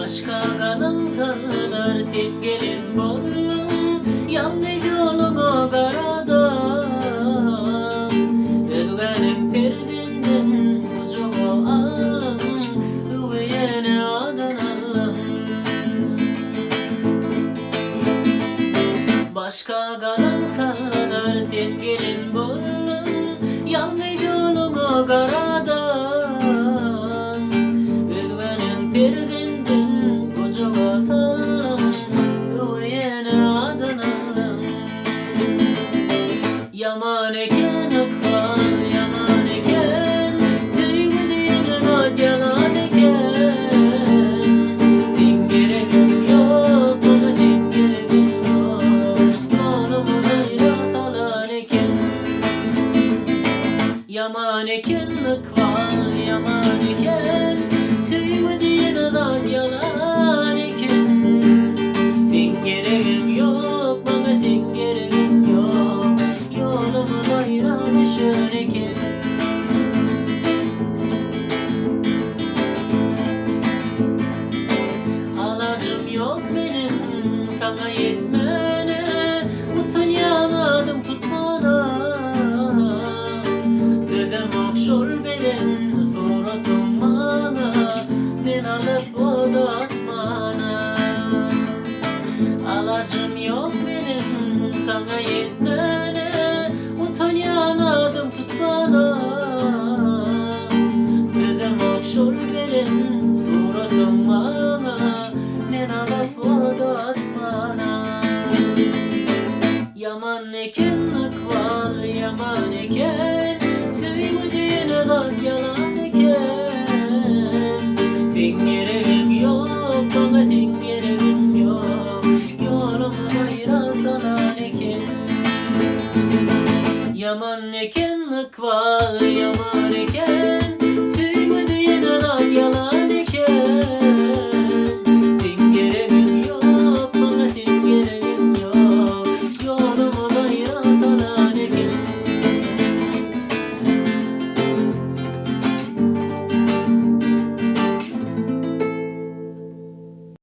Başga galyň sallar sen gelin bolduň Ýandy ýoluňa garadan Özgäniň perzendin gujaga aldyň Öweý ene adyn aldyň Başga galyň sallar sen gelin bolduň Ýandy ýoluňa garadan Özgäniň perzendin gujaga saldyň Öweý ene adyn aldyň Ýaman eken ykbal, ýaman eken, Söýgi diýen zat ýalan eken. Seň geregiň ýok, maňa seň geregiň ýok, Ýolumy gaýra salan eken. Ýaman eken ykbal, ýaman eken, Söýgi diýen zat ýalan eken. Seň geregiň ýok, maňa seň geregiň ýok, Ýolumyz aýra düşen eken. Alajym ýok meniň saňa ýetmäge.